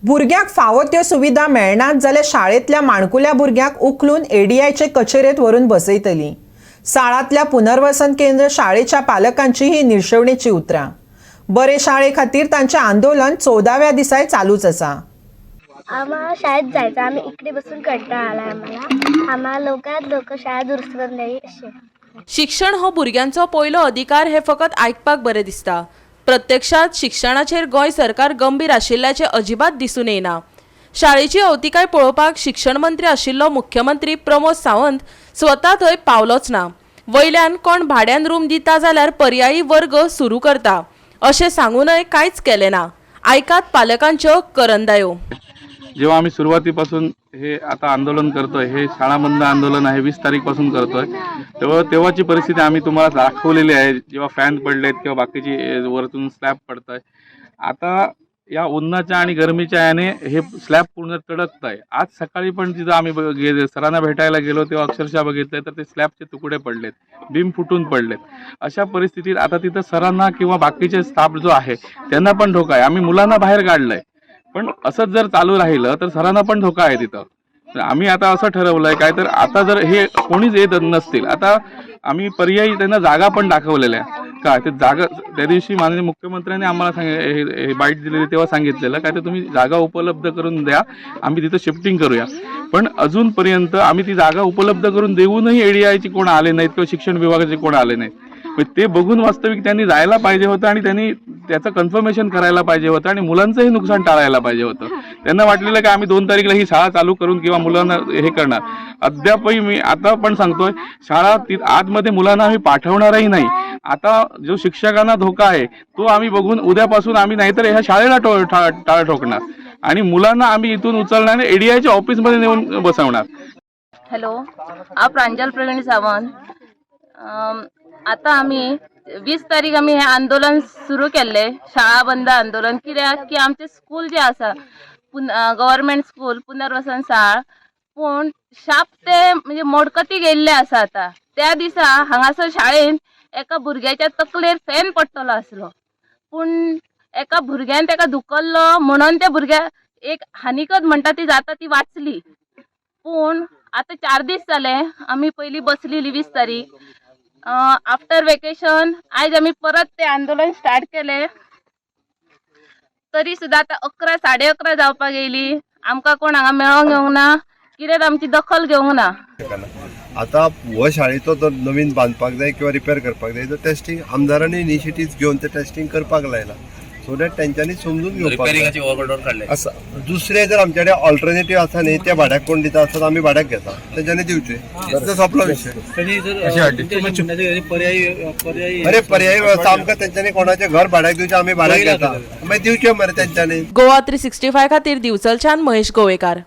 भुरग्यांक फावो त्यो सुविधा मेळनात जाल्यार शाळेंतल्या माणकुल्या भुरग्यांक उखलून एडीआयचे कचेरेंत व्हरून बसयतली. साळांतल्या पुनर्वसन केंद्र शाळेच्या पालकांची ही निर्शेवणेची उतरां. बरे शाळे खातीर तांचें आंदोलन 14व्या दिसाय चालूच आसा. आम्हाला शाळेत जायचं. आम्ही इकडे बसून कंटाळा आला आम्हाला. आम्हाला लवकरात लवकर शाळा दुरुस्त करून द्यावी अशी. शिक्षण हो भुरग्यांचो पयलो अधिकार हें फकत आयकपाक बरें दिसता. प्रत्यक्षांत शिक्षणाचेर गोंय सरकार गंभीर आशिल्ल्याचें अजिबात दिसून येना. शाळेची अवतिकाय पळोवपाक शिक्षण मंत्री आशिल्लो मुख्यमंत्री प्रमोद सावंत स्वता थंय पावलोच ना. वयल्यान कोण भाड्यान रूम दिता जाल्यार पर्यायी वर्ग सुरू करता अशें सांगूनय कांयच केलें ना. आयकात पालकांच्यो करंदायो. जेव्हा आम्ही सुरुवातीपासून हे आता आंदोलन करतोय, हे शाळा बंद आंदोलन आहे, 20 तारीखपासून करतोय, तेव्हा तेव्हाची परिस्थिती आम्ही तुम्हाला दाखवलेली आहे. जेव्हा फॅन पडलेत किंवा बाकीची वरतून स्लॅब पडत आहे. आता या उन्हाच्या आणि गरमीच्या याने हे स्लॅब पूर्ण तडकत आहे. आज सकाळी पण तिथं आम्ही सरांना भेटायला गेलो तेव्हा अक्षरशः बघितलं तर ते स्लॅबचे तुकडे पडलेत, बीम फुटून पडलेत. अशा परिस्थितीत आता तिथं सरांना किंवा बाकीचे स्टाफ जो आहे त्यांना पण धोका आहे. आम्ही मुलांना बाहेर काढलंय, पण असंच जर चालू राहिलं तर सरांना पण धोका आहे तिथं. तर आम्ही आता असं ठरवलंय काय तर आता जर हे कोणीच येत नसतील, आता आम्ही पर्यायी त्यांना जागा पण दाखवलेल्या आहे. काय ते जागा त्या दिवशी माननीय मुख्यमंत्र्यांनी आम्हाला सांग हे हे बाईट दिलेली तेव्हा सांगितलेलं काय तर तुम्ही जागा उपलब्ध करून द्या, आम्ही तिथं शिफ्टिंग करूया. पण अजूनपर्यंत आम्ही ती जागा उपलब्ध करून देऊनही एडीआयची कोण आले नाहीत किंवा शिक्षण विभागाचे कोण आले नाहीत. मग ते बघून वास्तविक त्यांनी जायला पाहिजे होतं आणि त्यांनी त्याचं कन्फर्मेशन करायला पाहिजे होतं आणि मुलांचंही नुकसान टाळायला पाहिजे होतं. त्यांना वाटलेलं की आम्ही 2 तारीखला ही शाळा चालू करून किंवा मुलांना हे करणार. अद्यापही मी आता पण सांगतोय, शाळा ती आतमध्ये मुलांना आम्ही पाठवणारही नाही. आता जो शिक्षकांना धोका आहे तो आम्ही बघून उद्यापासून आम्ही नाहीतर ह्या शाळेला टाळ ठोकणार आणि मुलांना आम्ही इथून उचलणार आणि एडीआयच्या ऑफिसमध्ये नेऊन बसवणार. हॅलो, हांव प्रांजल प्रवीण सावंत. आतां आमी 20 तारीख आमी हें आंदोलन सुरू केल्लें, शाळा बंद आंदोलन. कित्याक की आमचें स्कूल जें आसा गव्हर्मेंट स्कूल पुनर्वसन साळ, पूण शाप ते म्हणजे मोडकती गेल्लें आसा. आतां त्या दिसा हांगासर शाळेन एका भुरग्याच्या तकलेर फॅन पडटलो आसलो, पूण एका भुरग्यान ताका धुकल्लो म्हणून त्या भुरग्याक एक हानिकत म्हणटा ती जाता ती वाचली. पूण आतां 4 दीस जाले आमी पयलीं बसलेली 20 तारीख आफ्टर वेकेशन. आयज आमी परत तें आंदोलन स्टार्ट केलें, तरी सुद्दां आतां 11 11:30 जावपाक येयली, आमकां कोण हांगा मेळोंक येवंक ना, कित्याक आमची दखल घेवंक ना. आता हो शाळेचो जर नवीन बांदपाक जाय किंवा रिपेर करपाक जाय तर टेस्टिंग आमदारांनी इनिशिएटीव घेवन ते टेस्टिंग करपाक लायला, सो that तेंच्यांनी समजून घेवपाक जाय. रिपेरिंगाची ऑर्डर काडले. आसा दुसरे जर आमचे कडेन ऑल्टरनेटीव आसा न्ही, ते भाड्याक कोण दिता आसत आमी भाड्याक घेता, तेंच्यांनी दिवचे. तो सोंपलो विशय. त्यांनी जर तुमच्या अशें म्हणण्याचें कितें पर्यायी पर्यायी अरे, पर्यायी वेवस्था आमकां तेंच्यांनी कोणाचें घर भाड्याक दिवचें, आमी भाड्याक घेता, मागीर दिवचें मरे तेंच्यांनी. गोवा 365 खातीर दिवचलच्यान महेश गोवेकार.